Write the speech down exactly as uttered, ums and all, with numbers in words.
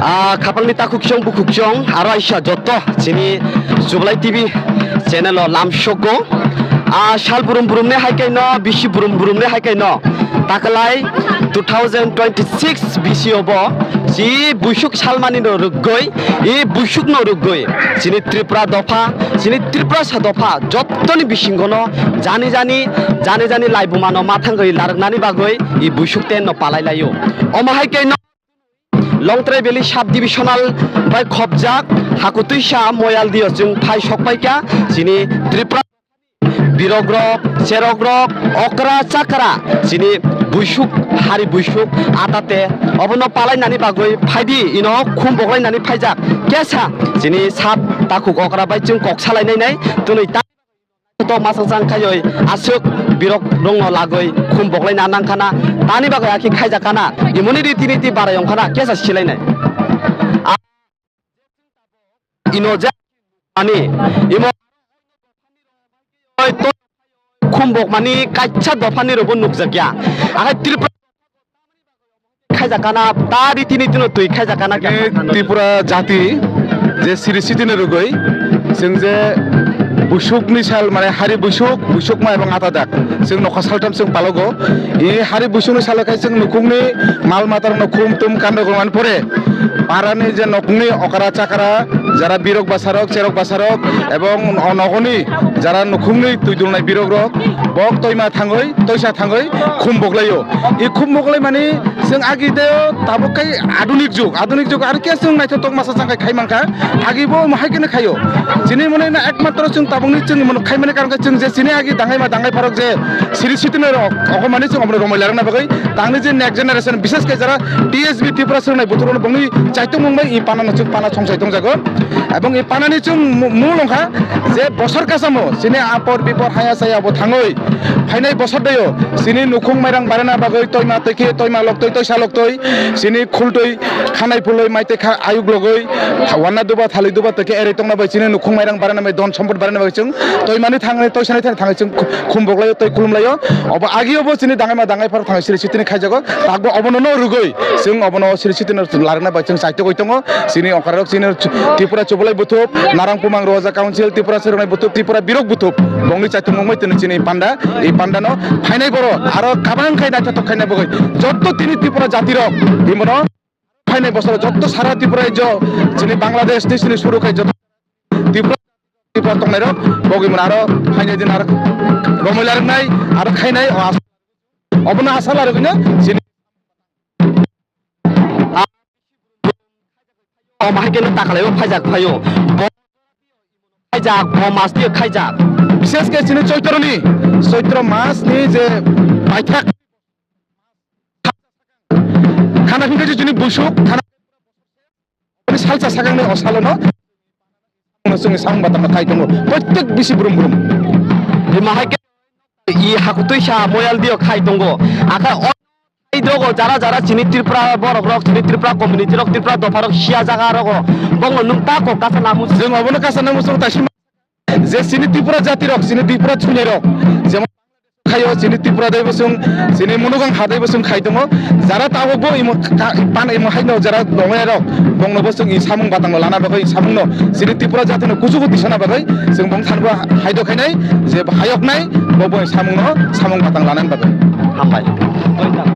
Ah, khapangni takhukchong bukhukchong aro aisa joto chini Jubilai T V channel o lamsogo. Ah, sal burum burum ne hai kaino, bisi burum burum ne hai kaino. Takalai two thousand twenty-six bisi obo si buisuk salmani no rwgwi, i buisuk no rwgwi chini Tripura dopha, chini Tripura sa dopha jotoni bisingono jani jani, jani jani laibuma no ma thangwi larwknani bagwi i buisuk ten no palai laio. Omo hai kaino Longtrai Valley Sub Divisional bai khopjak Hakutwisa Moyaldio chwng phai sokpaikha chini Tripura birogrok, cherokrok, okra chakra chini buisuk, hari buisuk atate obono palainani bagwi phaidi ino khum boklainani phaijak kesa chini sab takhuk okra bai chwng kok salainai nai twnwi ta. Tok masang sang khaioi aswk birok rongno lagoi khum boklai na nang khana, tani bagwi akhi khaijak kana, imoni riti niti barai ong khana kesa silainai. A-, ino ja ani imo khum bokmani kaisa dophani robo nukjakya. Akhai Tripura khaijak kana, ta riti niti no twi khaijak kana. Bini Tripura jati je siri siti no rwgwi, chwng je busuk ni sal, mane hari busuk, busuk ma ebong ata dak, chwng nokha saltham chwng palogo. I hari busuk ni salo khai chwng nukhung ni mal mata rok no khum tum kan rok man pore, para ni je nok ni okra chakra, jara birok basa rok, cherok basa rok, ebong o nogo ni jara nukhung ni twi dulnai birok rok, bok toima thangwi, toisa thangwi khum boklaio. I khum boklai mani chwng agi de tabuk kai adunik jug, adunik jug ar khe chwng naithotok masa chang khai khai mankha, agi bo hai khe khaio. Chini mone na ekmatro chwng tabukni chwng mone khai mani karon khe chwng je chini agi dangai ma dangai pharok je siri sitini rok, ogo mani chwng omono romoi larwkna bagwi tangni je next generation, bishes khe jara T S B Tripura swrwngnai buthurok bongni chaitung mung bai i pana no chwng pana songsai tongjago. Ebong i panani chwng mu-, mung longkha je bosor kasamo chini apor bipor haya saya bo thangwi phainai bosor dayo chini nukhung mairang barana bagwi toima twi khe toima loktwi toisa loktwi chini khultwi khanai phulwi mai twi kha ayuk logwi wanna duba thali duba twi khe erwi tongna bai chini nukhung mairang barana bai don sompot barana bai chwng toimani thangwi toisani thani thangwi chwng khum boklaio twi khulumlaio. Obo agio bo chini dangaima dangai pharo thangwi siri sitini khaijago. Takbo obono no rwgwi chwng obono siri sitini larwkna bai chwng chaitogwi tongo. Chini okrarok chini Tripura Chubalai Buthup, Narang Pumang Roja Council, Tripura Swrwngnai Buthup, Tripura Birok Buthup, bongni chaitungmung bai tini chini panda, i panda no phainai boro aro kabang khai naithotok khaina bagwi jotto tini Tripura jati rok imono phainai bosoro jotto sara Tripura rajyo chini Bangladesh ni chini suru khai jotto Tripura, Tripura tongnai rok bogwi mano aro phainai din aro romoi larwknai aro khainai o as-, obono asa larwgwino chini Omo hai khe no takalai o khaijak phaio. Bo khaijak, bo mas twi khaijak. Bishes khe chini Choitro ni, Choitro mas ni je paithak khana hingkhe chini busuk, khana salsa sakang ni o salo no chwngni samung batang no khai tongo. Protek bisi brum brum. Omo hai khe i Hakutwisa Moyaldio khai tongo. Akha o dogo jara jara chini Tripura borok rok, chini Tripura community rok, Tripura dopha rok, siya jaga rogo bongno nwng ta kok kasa namu. Chwng obono kasa namu chwng taisima je chini Tripura jati rok, chini Tripura chunai rok jemon khayo chini Tripura dai bosong, chini Munugang ha dai bosong khai tongo. Jara tabok bo imo ka-, pan imo haino jara nongnai rok bongno bosong i samung batang no lana bagwi samung no chini Tripura jati no kuchugo tisana bagwi chwng bong thanbo haido khainai je hayok nai bo bo samung no samung batang lana bagwi. Hambai.